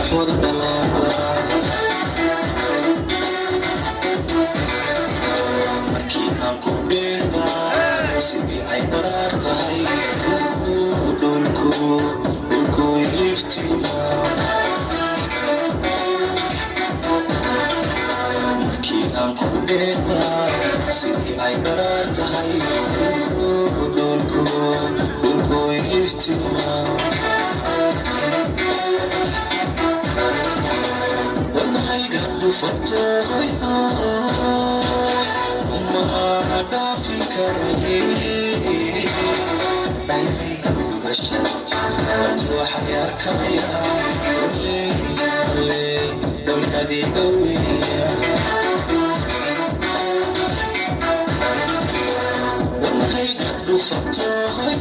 Qurux wada dhalaala. Markii aan ku dheedaa, sidii ay dharaar tahay, dhulku, dhulku, dhulku iftiima. Markii aan ku dheedaa, sidii ay dharaar tahay, dhulku, dhulku, dhulku iftiima. Wadnahayga dhufatay, uma dhaafi karaye. Dhaygayga dhugasha abti waxay arkaya oley, oley, dhol adiga weya. Wadnahayga dhufatay,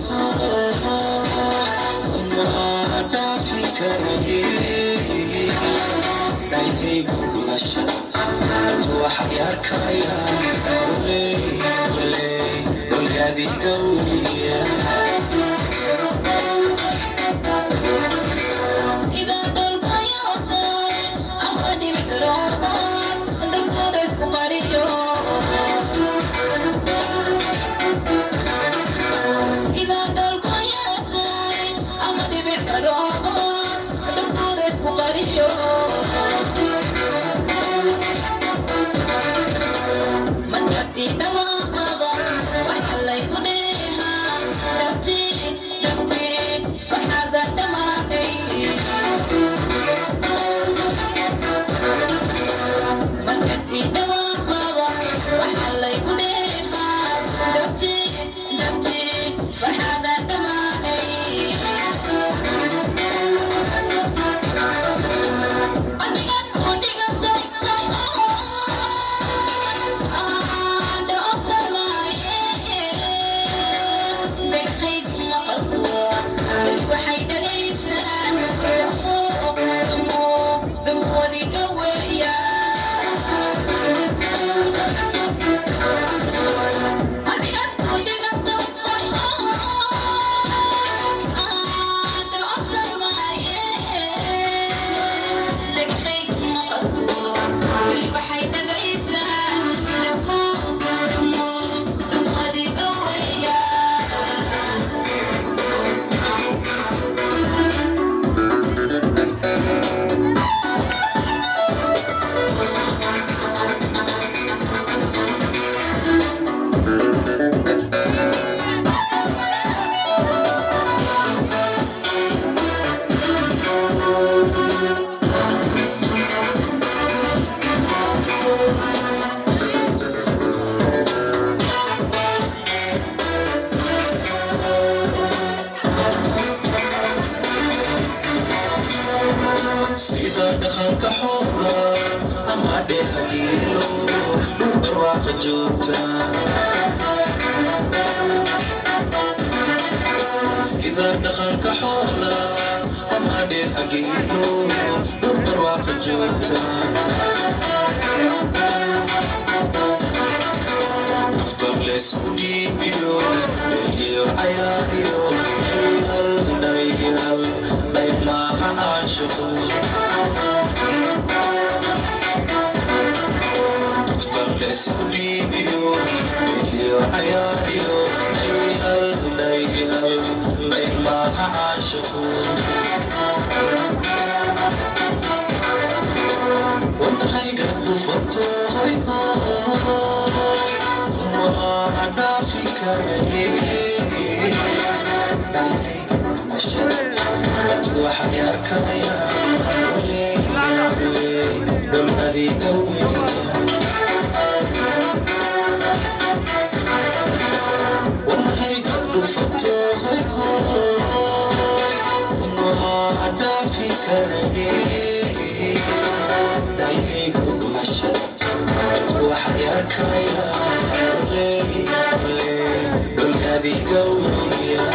uma dhaafi karaye. Dhaygaygu dhugasha abti waxay arkaya oley, oley, dhol adiga weya. Sida dholka yoday ama dhibic rooban dalkooda isku qariyo. Sida dholka yoday ama dhibic rooban dalkooda isku qariyo. Markaad dhawaaqaba waxa laygu dheehaa dhabti, dhabti, farxada dhammaanay. Markaad dhawaaqaba waxa laygu dheehaa dhabti, dhabti, farxada dhammaanay. Qalbigan ku dhigantay aada codsamaaye, dhegtaygu maqalku keli waxay dhagaysaan dhamo, dhamo, dhamoodiga weeya. Qalbigan ku dhigantay aada codsamaaye, dhegtaygu maqalku keli waxay dhagaysaan dhamo, dhamo, dhamoodiga weeya. Sida dhaqanka xoola ama dheeha geelo, dhul barwaaqa joogta. Sida dhaqanka xoola ama dheeha geelo, dhul barwaaqa joogta. Nafta leysku dhiibiyo, dheel iyo cayaariyo, dhayal, dhayal, dhay maaha caashiqu. Nafta leysku dhiibiyo, dheel iyo cayaariyo, dhayal, dhayal, dhay maaha caashiqu. Wadnahayga dhufatay, uma dhaafi karaye. Dhaygayga dhugasha abti waxay arkaya oley, oley, dhol adiga weya. Wadnahayga dhufatay, uma dhaafi karaye. Dhaygaygu dhugasha abti waxay arkaya oley, oley, dhol adiga weya.